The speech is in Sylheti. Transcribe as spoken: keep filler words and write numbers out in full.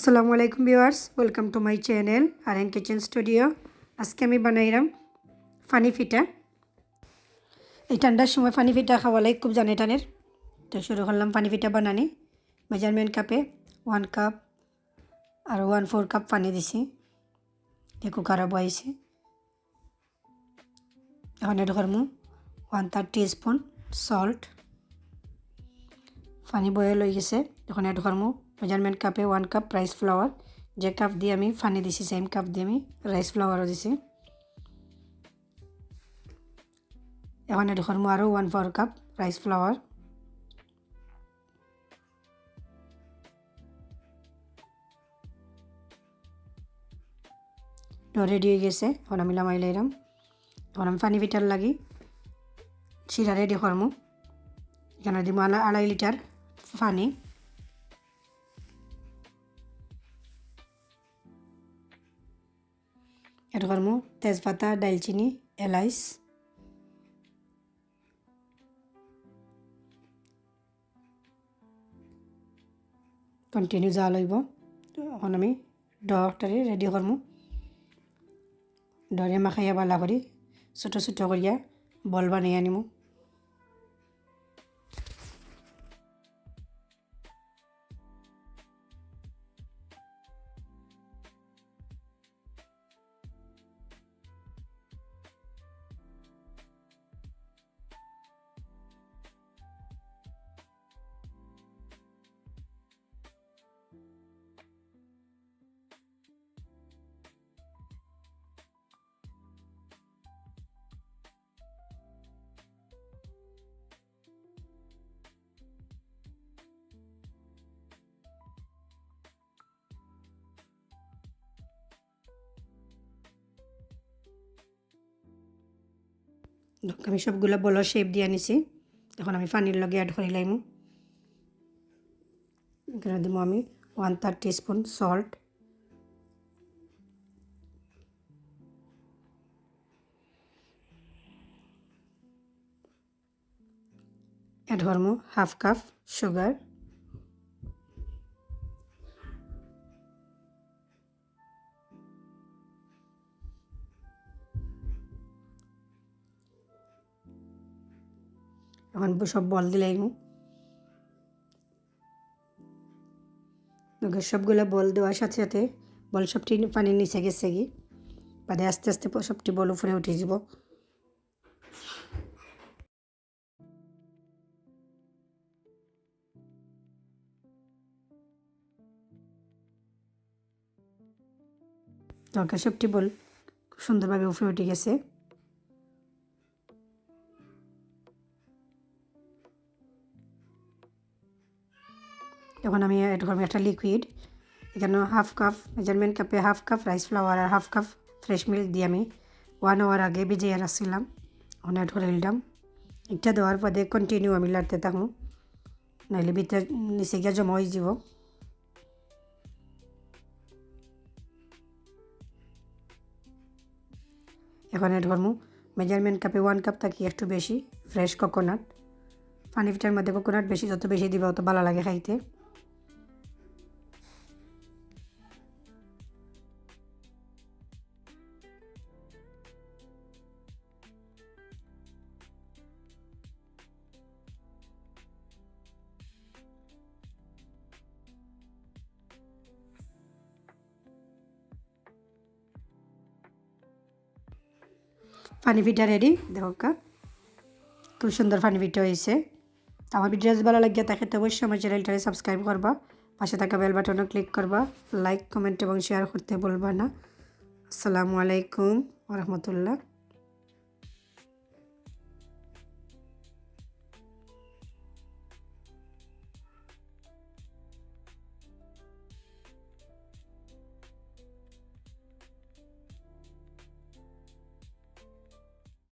আসসালামু আলাইকুম viewers, welcome to my channel R N Kitchen Studio। আজকে আমি বানাইরাম ফানি ফিটা। এই ঠান্ডার সময় ফানি ফিটা খাওয়ালাই খুব জানে টানের। তো শুরু করলাম ফানি ফিটা বানানি। মেজারমেন্ট কাপে ওয়ান কাপ আর ওয়ান ফোর কাপ পানি দিছি। এই কুকারো বয়াইছি। এখন অ্যাড করমু ওয়ান থার্ড টিস্পুন সল্ট। পানি বয়েল অই গেছে। এখন অ্যাড করমু মেজারমেন্ট কাপে ওয়ান কাপ রাইস ফ্লাওয়ার। যে কাপ দিয়া আমি পানি দিছি, সেম কাপ দিয়া আমি রাইস ফ্লাওয়ারও দিছি। এখন অ্যাড করমু আরও one four cup rice flour. Dough ready অই গেছে, এখন আমি লামাই লাইরাম। এখন আমি পানি ফিটার লাগি শিরা রেডি করমু। এখানো দিমু আড়া-, আড়াই লিটার পানি। অ্যাড করমু তেজপাতা, দারচিনি, এলাইচ। কন্টিনিউ জাল অইবো। তো এখন আমি ডোটারে রেডি করমু। ডোরে মাখাইয়া বালা করি ছোট ছোট করিয়া বল বানাইয়া নিমু। দেখো, আমি সবগুলা বলর শেপ দিয়া নিছি। এখন আমি পানির লগে অ্যাড করি লাইমু। এখানো দিমু আমি one third teaspoon salt. Add করমু হাফ কাপ সুগার। এখন সব বল দিলাইমু। দেখো, সবগুলা বল দেওয়ার সাথে সাথে বল সবটি পানির নিচে গেছেগি। বাদে আস্তে আস্তে প-, সবটি বল উপরে উঠি যিবো। দেখো, সবটি বল খুব সুন্দরভাবে উপরে উঠি গেছে। এখন আমি অ্যাড করমু একটা লিকুইড। এখানো হাফ কাপ, মেজারমেন্ট কাপে হাফ কাপ রাইস ফ্লাওয়ার আর হাফ কাপ ফ্রেশ মিল্ক দিয়া আমি ওয়ান আওয়ার আগে ভিজাইয়া রাখছিলাম। এখন অ্যাড করি দিলাম। এটা দেওয়ার বাদে কন্টিনিউ আমি লাড়তে থাকমু, নাইলে ভিতরে নিচে গিয়া জমা অই যিবো। এখন অ্যাড করমু মেজারমেন্ট কাপে ওয়ান কাপ থাকি একটু বেশি ফ্রেশ কোকোনাট। পানি ফিটার মধ্যে কোকোনাট বেশি, যত বেশি দিবা অত বালা লাগে খাইতে। পানি ফিটা রেডি, দেখো কা, খুব সুন্দর পানি ফিটা অইছে। তো আমার ভিডিও যদি ভালা লাগিয়া থাকে তো অবশ্যই আমার চ্যানেলটারে সাবস্ক্রাইব করবা, পাশে থাকা বেল বাটনও ক্লিক করবা, লাইক, কমেন্ট এবং শেয়ার করতে ভুলবা না। আসসালামু আলাইকুম ওয়া রাহমাতুল্লাহ।